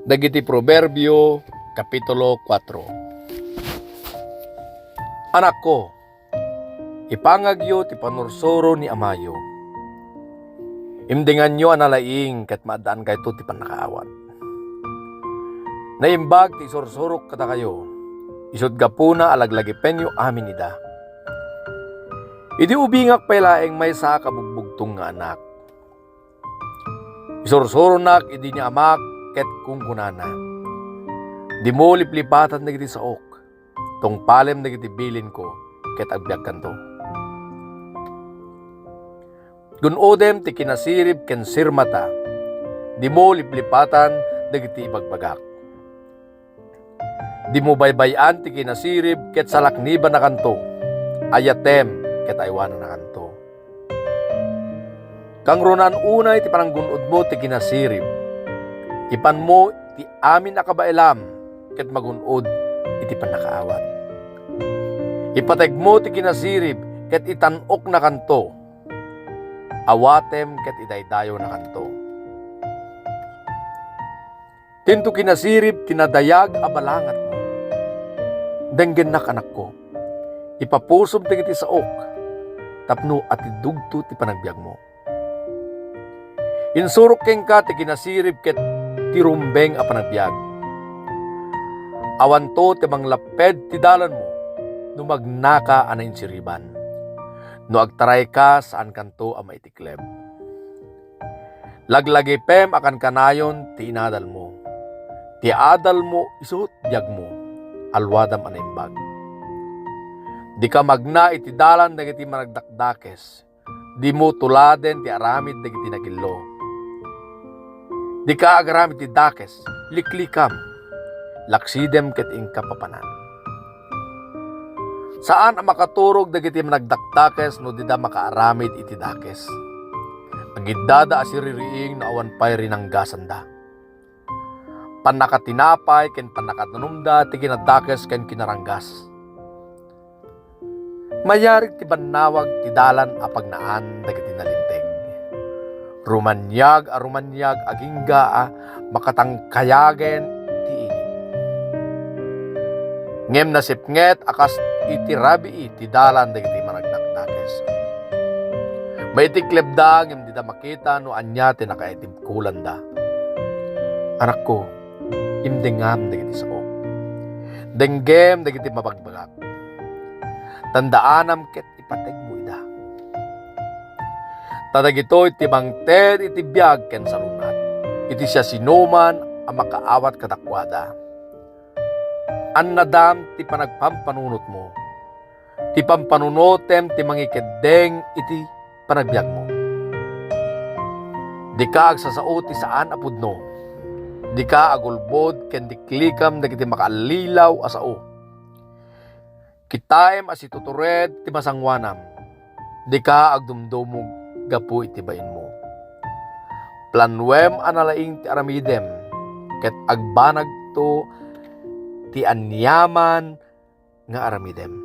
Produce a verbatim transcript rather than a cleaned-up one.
Dagiti Proverbio, Kapitulo kuatro. Anakko, ipangagyo ti panursuro ni amayo. Imdenganyo a nalaing ket maaddaankayto ti pannakaawat. Naimbag ti isursurok kadakayo, isut' gapuna a laglagipenyo amin ida. Idi ubingak pay laeng maysa a kabugbugtong nga anak, isursuronak idi ni amak ket kunkunana, "Dimo liplipatan dagiti saok, tungpalem dagiti bilinko, ket agbiagkanto." Gun-odem ti kinasirib ken sirmata, dimo liplipatan dagiti ibagbagak. Dimo baybay-an ti kinasirib ket salaknibanakanto, ayatem ket aywananakanto. Kangrunan unay ti pananggun-odmo ti kinasirib. Ipanmo ti amin a kabaelam ket magun-od iti pannakaawat. Ipategmo ti kinasirib ket itan-oknakanto. Awatem ket idaydayawnakanto. Tinto kinasirib ti nadayag a balangatmo. Denggennak, anakko. Ipapusom dagiti saok tapno atiddugto ti panagbiagmo. Insurok kenka ti kinasirib ket ti rumbeng a panagbiag. Awanto ti manglapped ti dalanmo no magnaka a nainsiriban. No agtarayka, saankanto a maitikleb. Laglagipem a kankanayon ti inadalmo. Ti adalmo isu ti biagmo, aluadam a naimbag. Dika magna iti dalan dagiti managdakdakes. Dimo tuladen ti aramid dagiti nagillo. Dika agaramid ti dakes, liklikam, laksidem ket inka papanan. Saan a makaturog dagiti managdakdakes no dida makaaramid iti dakes. Agiddada a siririing no awan pay rinanggasanda. Pannakatinapay ken pannakadanumda ti kinadakes ken kinaranggas. Mayarig ti bannawag ti dalan a pagnaan dagiti nalinteg. Rumaniag a rumaniag agingga a makatangkayagen ti init. Ngem nasipnget a kas iti rabii ti dalan dagiti managdakdakes. Maitiklebda ngem dida makita no ania ti nakaitibkolanda. Anakko, imdengam dagiti saok. Denggem dagiti mabagbagak. Tandaanam ket ipategmo ida. Ta dagitoy ti mangted iti biag ken salunat iti siasinoman a makaawat kadakuada. Annadam ti panagpampanunotmo. Ti pampanunotem ti mangikeddeng iti panagbiagmo. Dika agsasao ti saan a pudno. Dika agulbod ken liklikam dagiti makaallilaw a sao. Kitaem a situtured ti masangoanam. Dika agdumdumog gapu iti bainmo. Planuem a nalaing ti aramidem, ket agbanagto ti aniaman nga aramidem.